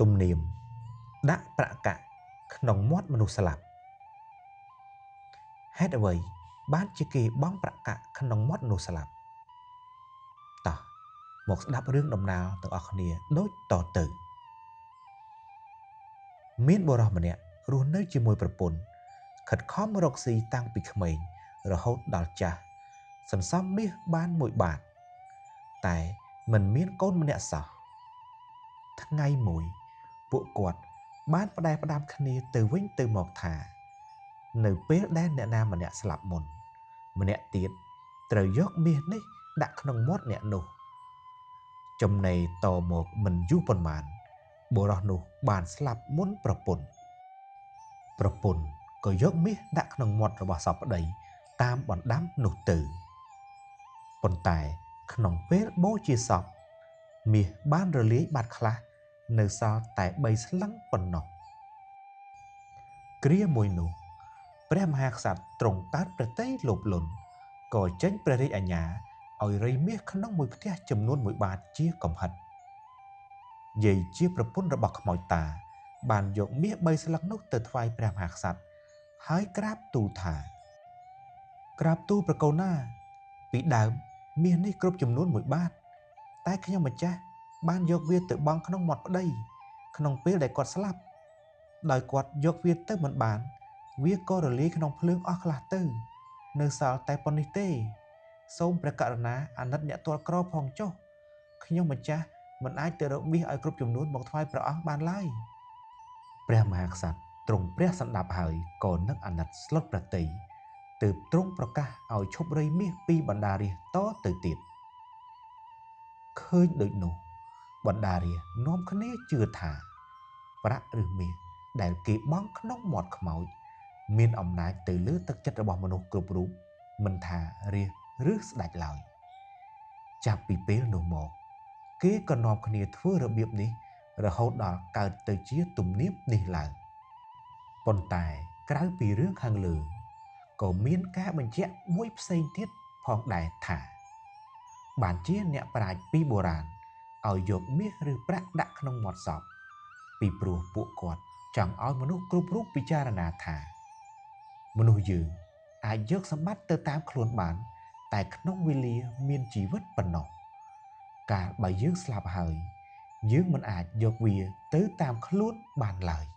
ទំនៀមដាក់ប្រាក់កាក់ក្នុងមាត់មនុស្សស្លាប់ហេតុអ្វីបានជាគេបង់ប្រាក់កាក់ក្នុងមាត់មនុស្សស្លាប់តោះមកស្ដាប់រឿងដំណាលទាំងអស់គ្នាដូចតទៅមានបុរសម្នាក់រស់នៅជាមួយប្រពន្ធខិតខំរកស៊ីតាំងពីក្មេងរហូតដល់ចាស់សន្សំមាសបានមួយបាតតែមិនមានកូនម្នាក់សោះថ្ងៃមួយពួកគាត់បានផ្ដែផ្ដាំគ្នាទៅវិញទៅមកថានៅពេលដែលអ្នកណាម្នាក់ស្លាប់មុនម្នាក់ទៀតត្រូវយកមាសនេះដាក់ក្នុងមាត់អ្នកនោះចំណេរតមកមិនយូរប៉ុន្មានបុរសនោះបានស្លាប់មុនប្រពន្ធប្រពន្ធក៏យកមាសដាក់ក្នុងមាត់របស់សពប្តីតាមបណ្ដាំនោះទៅប៉ុន្តែក្នុងពេលបូជាសពមាសបានរលាយបាត់ខ្លះនៅសល់តែ3ស្លឹងប៉ុណ្ណោះគ្រាមួយនោះព្រះមហាក្សត្រទ្រង់កើតព្រះទ័យលោភលន់ក៏ចេញព្រះរាជអាជ្ញាឲ្យរៃមាសក្នុងមួយផ្ទះចំនួន1បាតជាកំហិតយាយជាប្រពន្ធរបស់ខ្មោចតាបានយកមាស3ស្លឹកនោះទៅថ្វាយព្រះមហាក្សត្រហើយក្រាបទូលថាក្រាបទូលប្រកូនណាពីដើមមាសនេះគ្រប់ចំនួន1បាតតែខ្ញុំម្ចាស់បានយកវាទៅបង់ក្នុងមាត់ប្តីក្នុងពេលដែលគាត់ស្លាប់ដោយគាត់យកវាទៅមិនបានវាក៏រលាយក្នុងភ្លើងអស់ខ្លះទៅនៅសល់តែប៉ុណ្នេះទេសូមព្រះករុណាអាណិតអ្នកទាល់ក្រផងចុះខ្ញុំម្ចាស់មិនអាចទៅរកមាសឲ្យគ្រប់ចំនួនមកថ្វាយព្រះអង្គបានឡើយព្រះមហាក្សត្រទ្រង់ព្រះសម្ដាប់ហើយក៏នឹកអាណិតស្លុតព្រះទ័យទើបទ្រង់ប្រកាសឲ្យឈប់រៃមាសពីបណ្ដារាស្ត្រតទៅទៀតឃើញដូចនោះបណ្ដារាស្ត្រនាំគ្នាជឿថាប្រាក់ឬមាសដែលគេបង់ក្នុងមាត់ខ្មោចមានអំណាចទៅលើទឹកចិត្តរបស់មនុស្សគ្រប់រូបមិនថារាស្ត្រឬស្ដេចឡើយចាប់ពីពេលនោះមកគេក៏នាំគ្នាធ្វើរបៀបនេះរហូតដល់កើតទៅជាទំនៀមនេះឡើងប៉ុន្តែក្រៅពីរឿងខាងលើក៏មានការបញ្ជាក់មួយផ្សេងទៀតផងដែរថាបានជាអ្នកប្រាជ្ញពីបុរាណឲ្យយកមាសឬប្រាក់ដាក់ក្នុងមាត់សពពីព្រោះពួកគាត់ចង់ឲ្យមនុស្សគ្រប់រូបពិចារណាថាមនុស្សយើងអាចយកសម្បត្តិទៅតាមខ្លួនបានតែក្នុងវេលាមានជីវិតប៉ុណ្ណោះកាលបើយើងស្លាប់ហើយយើងមិនអាចយកវាទៅតាមខ្លួនបានឡើយ។